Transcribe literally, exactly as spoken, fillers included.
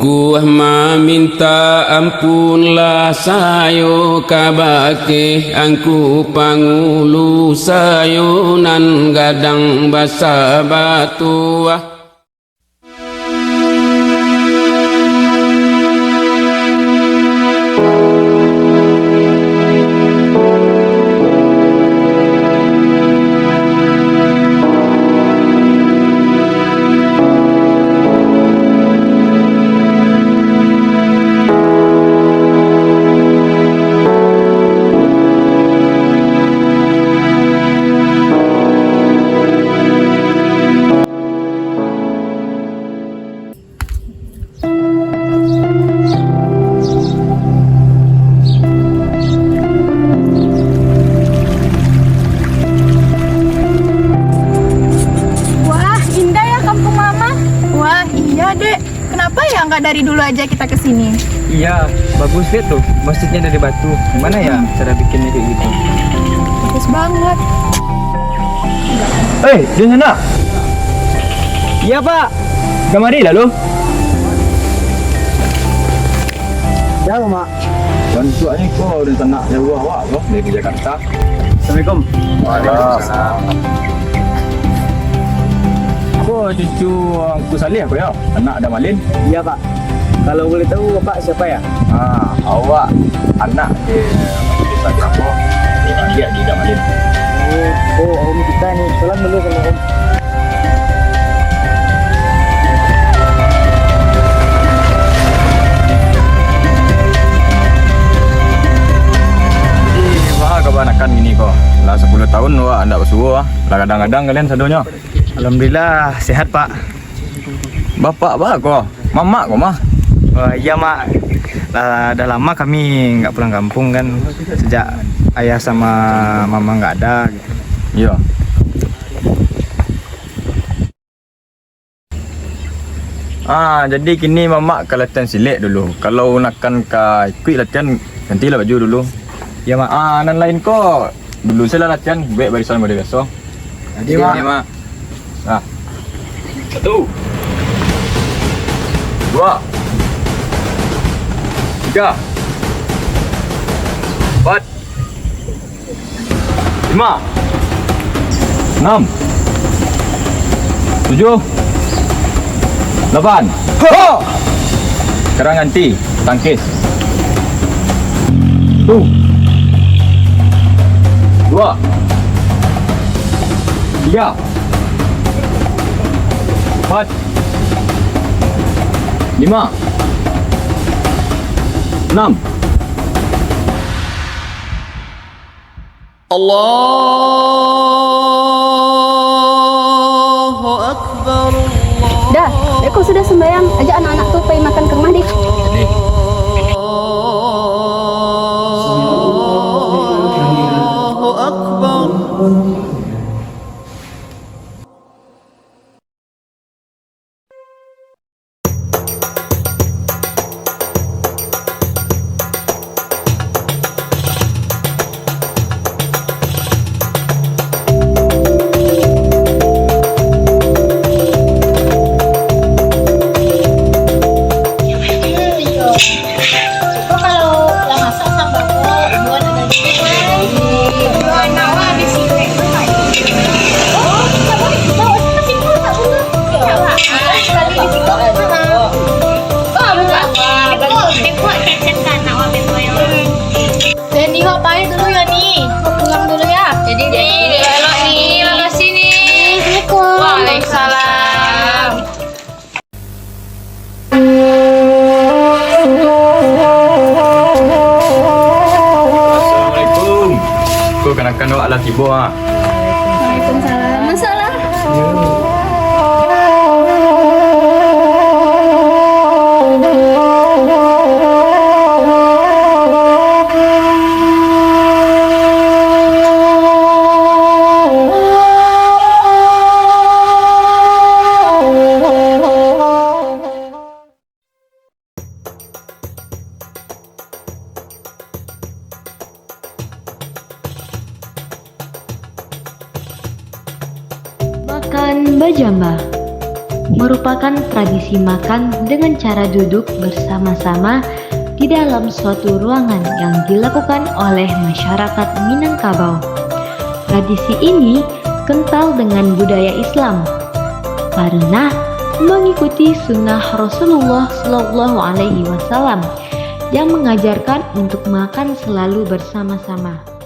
Kuah maminta ampunlah sayo kabake Angku Pangulu sayo nan gadang basa batuah. Wah, indah ya kampung Mama. Wah, iya, Dek. Kenapa ya nggak dari dulu aja kita ke sini? Iya, bagus lihat tuh, masjidnya dari batu. Gimana ya cara bikinnya kayak gitu? Bagus banget. Eh, di sana. Iya, Pak. Kamari lah lu. Jauh, Mak. Bantuaknyo ko dari tanak jauah awak ko, dari Jakarta. Assalamualaikum. Waalaikumsalam. Ko cucu Angku Saleh ko yo? Anak Adam Alin? Iya, Pak. Kalau boleh tahu, Bapak siapa ya? Ah, awak anak di Saleh ko, adik di Adam Alin. Oh, oh, Om kita ni. Salam dulu sama Om. Jadi, baa kabanakan kini ko? Lah sapuluah tahun awak ndak basuo, ah. Lah gadang-gadang kalian sadonyo. Alhamdulillah, sehat, Pak. Bapak baa ko? Mamak ko mah? Oh, iya, Mak. Lah, dah lama kami nggak pulang kampung kan. Sejak ayah sama mama nggak ada, gitu. Iya. Ah, jadi kini mamak ka latihan silek dulu. Kalau nakan ka ikuik latihan, gantilah baju dulu. Ya, Mak. Ah, nan lain ko, dulu sajolah latihan, buek barisan model biaso. Jadi, Mak. Jadi, Mak. Nah. Satu. Dua. Tiga. Empat. Lima. Enam. Tujuh. Lapan. Ho! Sekarang ganti, tangkis. Satu. Dua. Tiga. Empat. Lima. Enam. Allahu Akbar, Allahu Akbar. Dah, dek ko sudah sembahyang, ajak anak-anak tu pai makan ka rumah deh. Allahu Akbar. Ko kalau lah masak sambal ko, buat ada di sini. Buat nawa di sini. Oh, kita boleh, kita boleh, kita simpan, tak perlu. Ya. Sekali di situ. Ha. Ko, buat. Betul. Buat kecek kan, nawa betul. Jadi, awak pai dulu ya, ni. Awak pulang dulu ya. Jadi, jadi, elok ni. Makasih ni. Assalamualaikum. Waalaikumsalam. Assalamualaikum. Ko, kanakan awak lah tibo, ah. Waalaikumsalam. Masalah? Makan bajambah. merupakan tradisi makan dengan cara duduk bersama-sama di dalam suatu ruangan yang dilakukan oleh masyarakat Minangkabau. Tradisi ini kental dengan budaya Islam karena mengikuti sunnah Rasulullah Shallallahu Alaihi Wasallam yang mengajarkan untuk makan selalu bersama-sama.